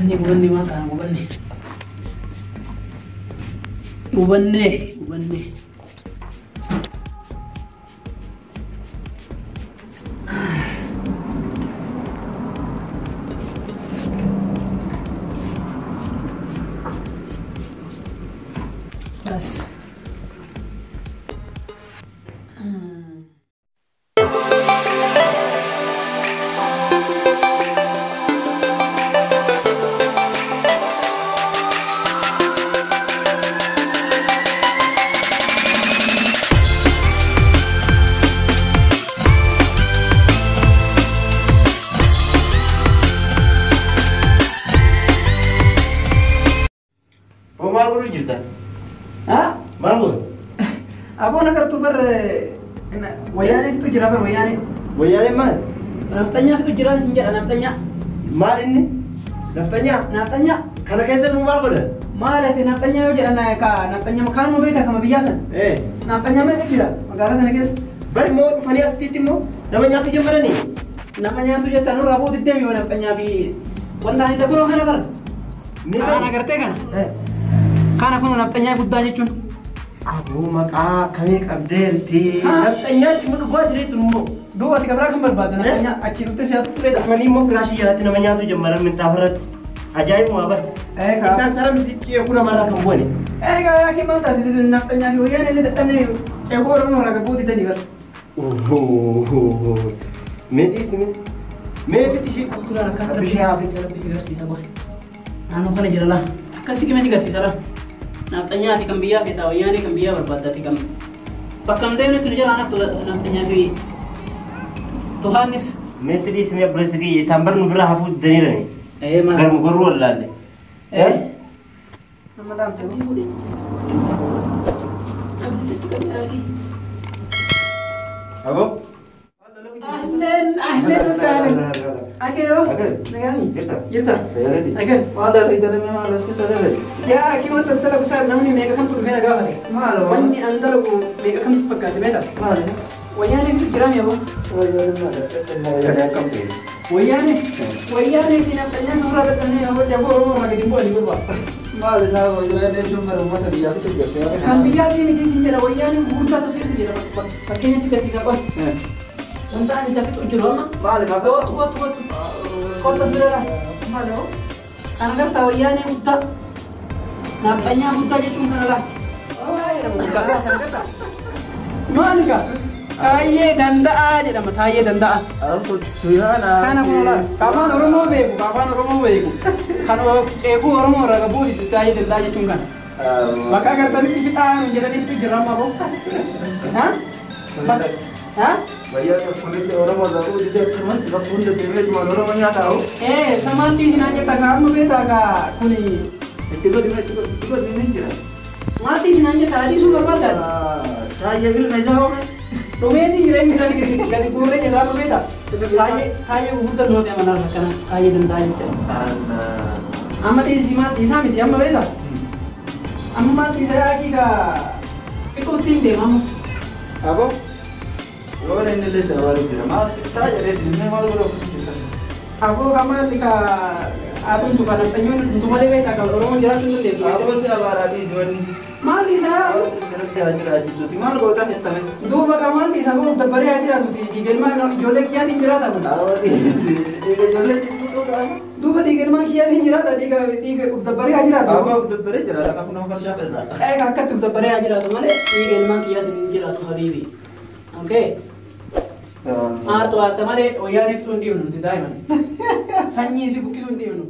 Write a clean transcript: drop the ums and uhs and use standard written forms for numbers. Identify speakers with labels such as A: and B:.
A: Gubanne gubanne waan kana gubanne. Gubanne gubanne. Bas.
B: Maal godhuu jirta?
A: Ha?
B: Maal godhu?
A: Aboon agartuu bar wayyaaneetu jira bar wayyaanee.
B: Wayyaaneen maal?
A: Nafxanyaatu jira sin jedha nafxanyaa.
B: Maal inni? Nafxanyaa?
A: Nafxanyaa.
B: Kana keessa immoo maal godha?
A: Maal ati nafxanyaa yoo jedhan ka nafxanyaa kaanuma beektaa kama biyyaa san. Nafxanyaa meeqa jira magaalaa kana keessa?
B: Bari immoo dhufanii asitti immoo nama nyaatu jammaranii?
A: Nama nyaatu jettan nurraa buuti deemi yoo nafxanyaa fi wanta ani dakunoo kana bara. Kana agartee kana? Kana kun nafxanyaa guddaa jechuun.
B: Aboo maqaa akkamii qabdeerti? Nafxanyaa jechuun dhugaa jireetu immoo.
A: Duuba ati kabraa kan barbaadda nafxanyaa achi dhuftee si hattu beekta.
B: Dhufanii immoo filaashii jalatti nama nyaatu jammaran minxaafa irratti. Ajaa'ibuma bara. Isaan sara miti ceekuu namarraa kan bu'ani.
A: Egaa yaakii maal taate nafxanyaa fi wayyaan illee dadhabnee ceekuu Oromoo irraa gabbuu didanii bara.
B: Mee dhiisi mee. Mee fiti ishee.
A: Suuraan akka rabbi si garsiisa boy. Naannoo kana jira laa. Akkasii qimee si garsiisa laa. Nafxanyaa ati kan biyyaa feetaa wayyaanee kan biyyaa barbaadda ati kan bakka hin deemnetti nu jalaa naftu nafxanyaa fi Tuhaannis.
B: Meetti dhiisi mee obboleessa kiyya isaan bar nu bira hafuu didaniirani.
A: Maal.
B: Garmu gorruu wallaalle.
A: Nama dhaamsa abdii fuudhee. Abdii itti qabee yaaqii.
B: Aboo.
A: Ahleen ahleen wasahlan. Akeyo. Nagami.
B: Jirta.
A: Jirta.
B: Fayyadati.
A: Aken.
C: Maal dalagdee maal as keessa dalagde?
A: Yaa akii wanta an dalagu isaa namni meeqa kamtu dhufee na gaafate.
C: Maal?
A: Wanni an dalagu meeqa kam si fakkaate beektaa?
C: Maal?
A: Wayyaanee fi jiraami aboo.
C: Wayyaanee maal? Wayyaanee akkam ta'e?
A: Wayyaanee. Wayyaanee fi nafxanyaa suuraa dadhabnee aboo jaboo Oromoo irraa gadi bu'anii gurbaa.
C: Maal isaa wayyaanee jechuun bara uummata biyyaatti hojjette.
A: Kan biyyaatii miti sin jedha wayyaanee gurguddaa ta'e jedha fakkeenya si garsiisa qoy. Wanta ani isa fixu jiru amma.
C: Maal
A: Kootu kootu kootu. Kootu as bira laa.
C: Maal hoo?
A: Kan agartaa wayyaanee guddaa. Nafxanyaa guddaa jechuun kana laa. Maali gaa? Taayyee Danda'aa jedhama Taayyee Danda'aa. Kana kun laa afaan Oromoo beeku afaan Oromoo beeku. Kan ceekuu Oromoo irraa qabu Taayyee Danda'aa jechuun kana. Bakka agartanitti fixaa nuun jedhanitti jira amma boo. Ha? Ha?
C: Wayyaanee kunis Oromoo irraa qabu didee akkamatti bakka hunda deemee jiru Oromoo nyaata hoo?
A: Samaaltii isin hojjeta kaa amma beektaa kaa kuni.
C: Itti godhi itti godhi itti godhi ni jira.
A: Maaltii isin hojjeta adiisuu barbaaddaa?
C: Taayyee ilma isaa hoo?
A: Dhumeetii jireenya isaanii gadi guurree jedhaa amma beektaa? Taayyee taayyee gurguddaa nuti amanaa akkana Taayyee Danda'aa jechuudha. Amma dhiisii maal dhiisaa miti amma beektaa? Amma maal dhiisaa yaaqii kaa fixuutti hin deema amma.
C: Aboo. Yoo inni illee sababa jira maal taa jedhee diinee maal godha ofitti jirta.
A: Aboo kamaal ka aduun tuka nafxanyoon dhumtu malee beektaa kan Oromoon jiraachuu hin dandeessu.
C: Aboo si abaaraa dhiisi wanni.
A: Maal dhiisaa?
C: Sirriitti haa jiraachisuuti maal goota jettame.
A: Duuba kamaal dhiisaa boof dabbaree haa jiraatuti dhiigalmaa ijoollee kiyyaatiin jiraata kun.
C: Aboo dhiisi dhiiga ijoollee jibbuu ta'an.
A: Duuba dhiigalmaa kiyyaatiin jiraata dhiiga dhiiga uf dabbaree haa jiraatu.
C: Aboo of dabbaree jiraata kan kun farshaa feesa.
A: Egaa akkatti uf dabbaree haa jiraatu malee dhiiga ilmaan kiyyaatiin hin jiraatu habiibi. Okay. Aartu aarta malee wayyaaniif tun dhiifnu nuti daa'iman. Sanyii si buqqisuu hin dhiifnu.